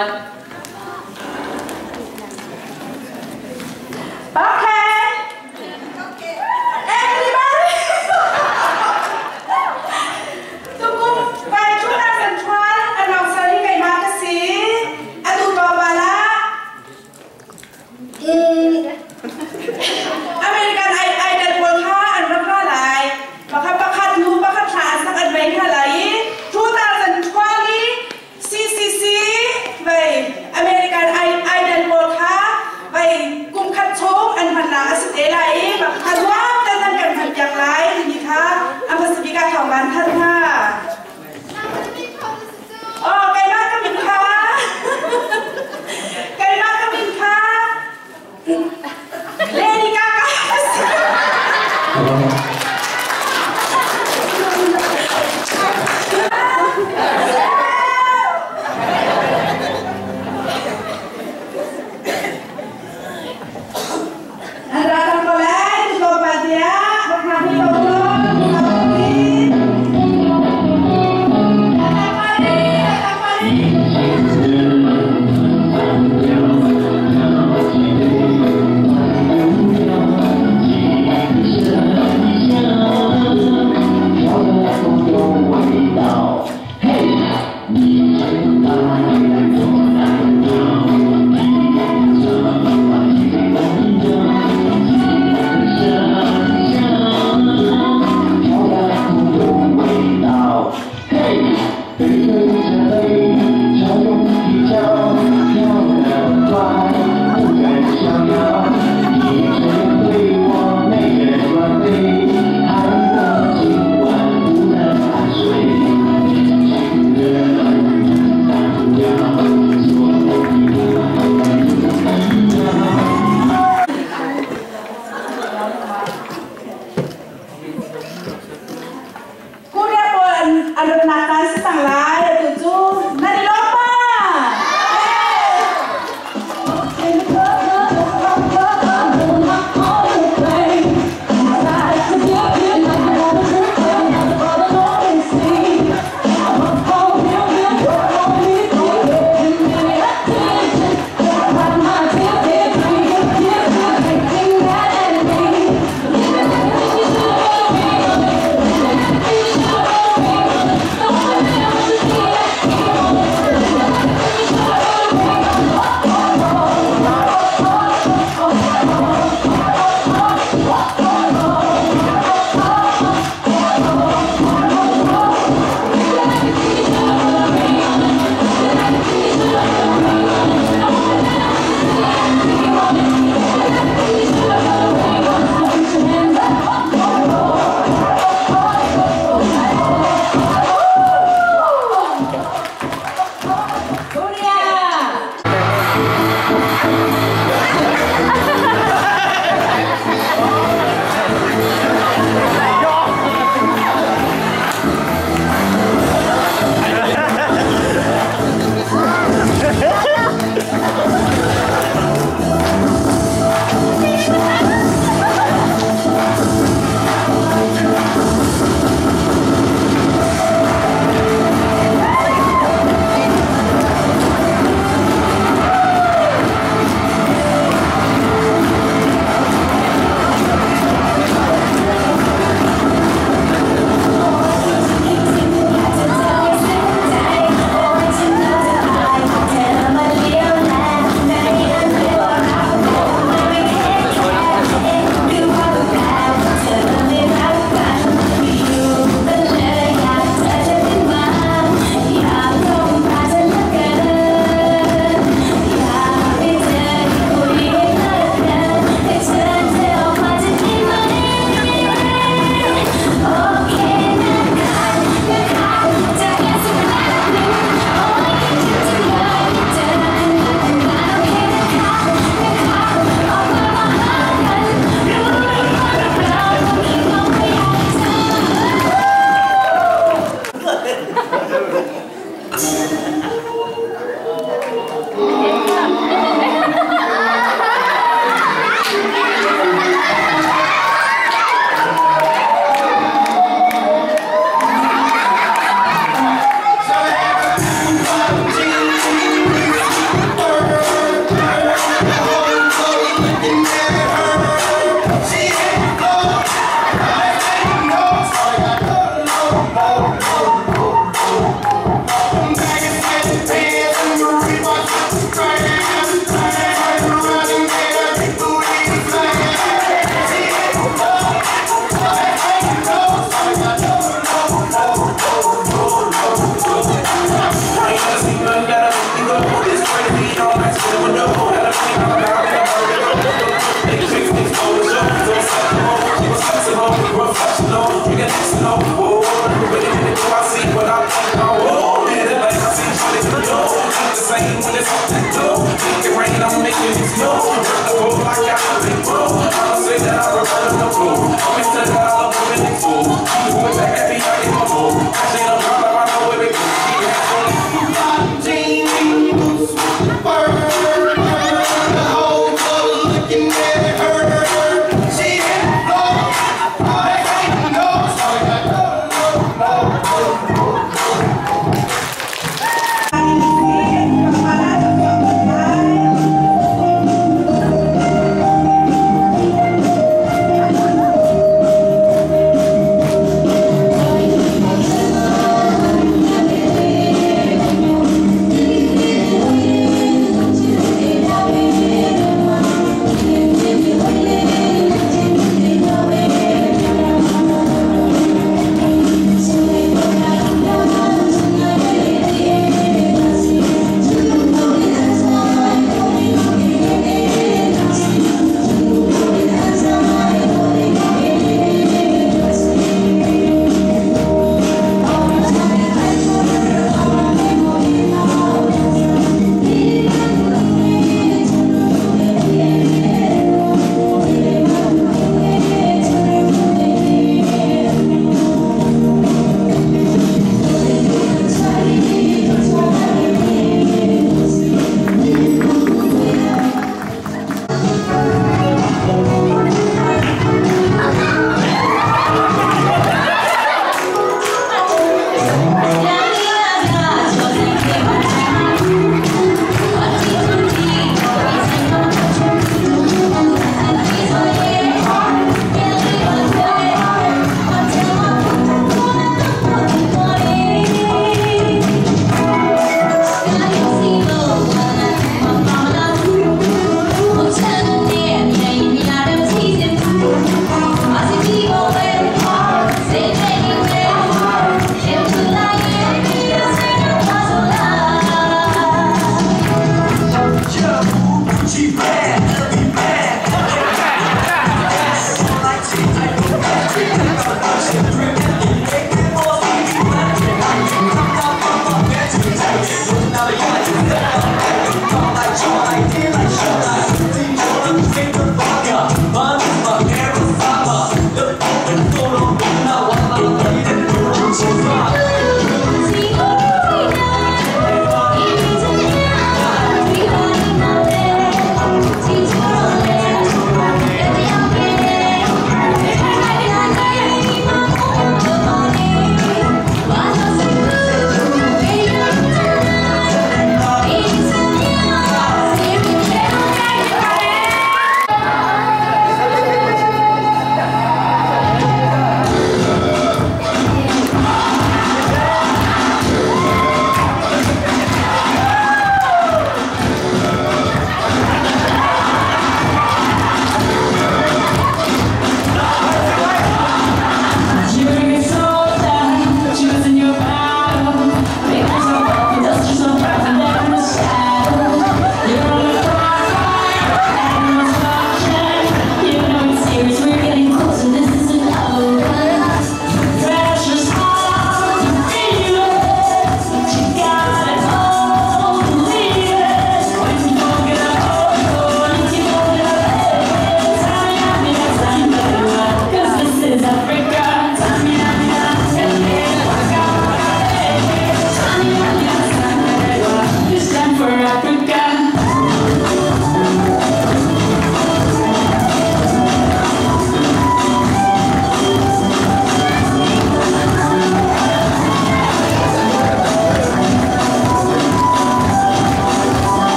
much. Okay. Everybody. Tukum by 2012 announcer hi keimah ka si. Atu tlawmpal ah American Idol pawl kha an rak ra lai. Pakhat pakhat nu pakhat thla an sak an vei hna lai i 2012 i CCC vei American Idol pawl kha vei kum khat chung an hmannak a si te lai i a ruang ten an kan hman piak lai timi kha a hmasa bik ah thawng van thanh hna. Oh, keimah ka min kha. Keimah ka min kha. Lady Gaga. Datang ko lai, tlawmpal tiah, rak hngak ni ko Korea pawl an an ratnak caan si cang lai atu cu nan i lawm ma? Korea!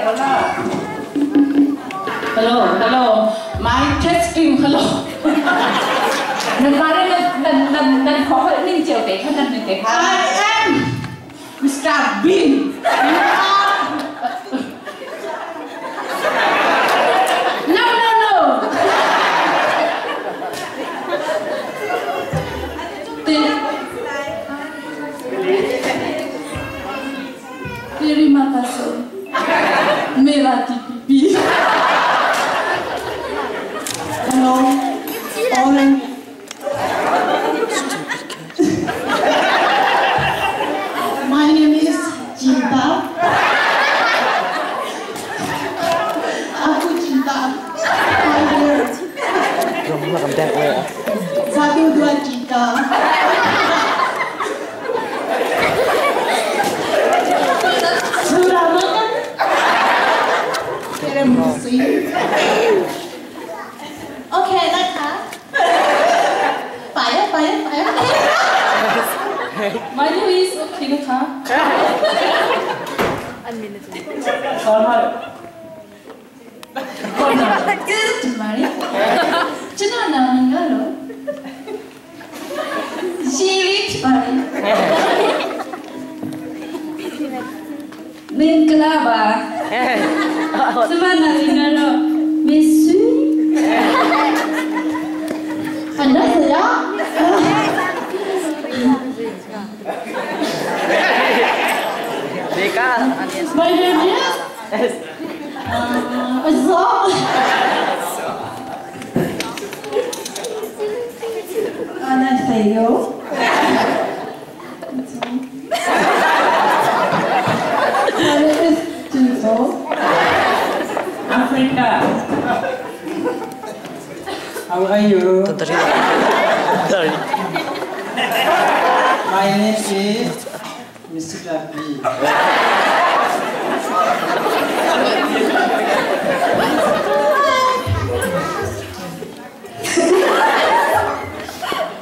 Hello. Hello, hello. My testing, hello. Nan mah le nan nan nan khua ning cio te kha nan te kha. I am Mr. Bean. No, no, no. Terima kasih. Merah di pipi. Hello. Orange. My name is Cinta. Aku cinta. My dear. Satu dua tiga. Sudah makan? Emosi. โอเคนะคะ ไปอะไปอะไปอะ My name is okay นะคะ ဒီမာရီကျွန်တော်နာမည်ကတော့ရှီလီဖြစ်ပါတယ်မင်္ဂလာပါကျမနာမည်ကတော့မစ်ဆူ 안녕하세요. My name is Azza. 안녕하세요. My name is Jinso. Africa. How are you? My name is Mr. B.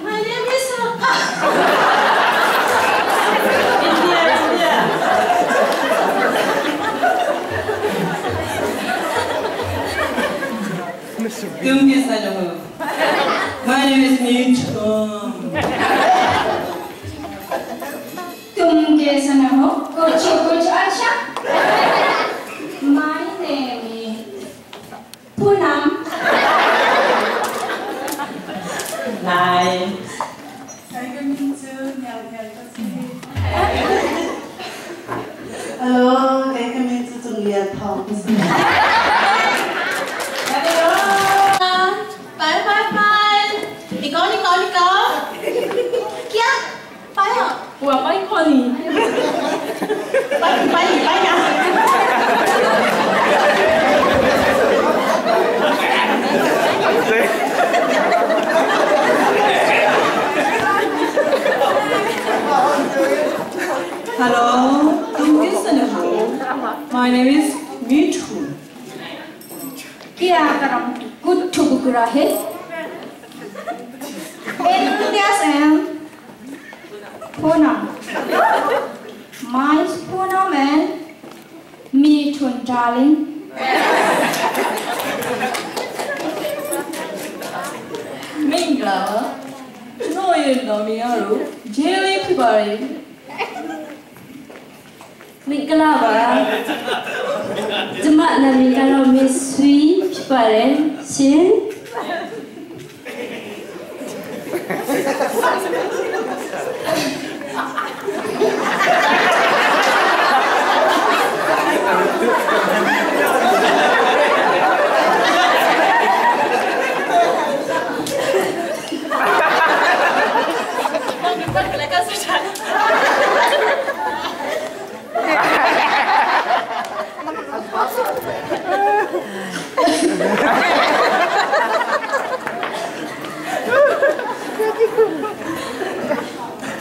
My name is India, India. Tungi My name is Mitch. तुम कैसा ना हो कुछ कुछ अच्छा My name is Poonam. Nine. Hello, cái cái名字中间头。 ไปไปไป你讲你讲你讲เกี้ยไปเหรอ 我拜托你。 ไปไปไปนะ Hello, Tungi My name is Mithu. क्या करम कुछ बुकरा है India's am Poonam. My Poonam and me too, darling. မင်္ဂလာပါကျွန်တော်ရဲ့နာမည်ကတော့ဂျေလီဖြစ်ပါတယ် မင်္ဂလာပါကျမနာမည်ကတော့ Miss Sui ဖြစ်ပါတယ်ရှင်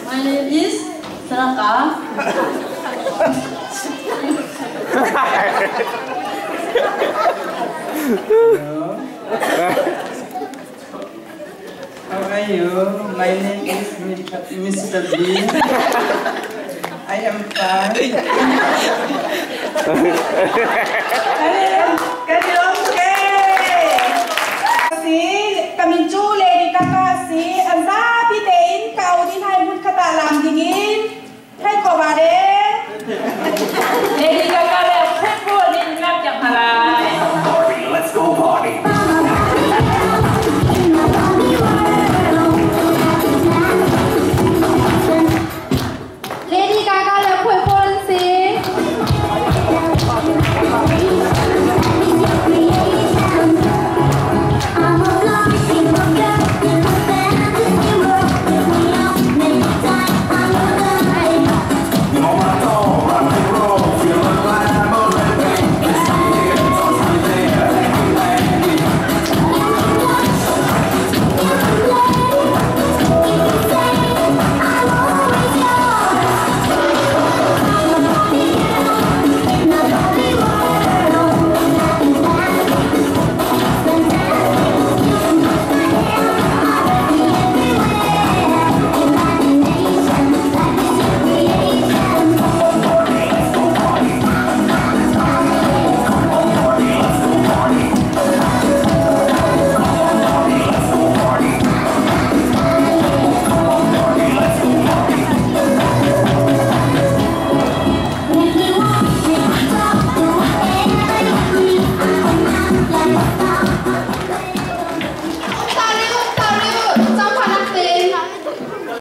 My name is Saraka. How are you? My name is Mr. B. I am fine. Ale.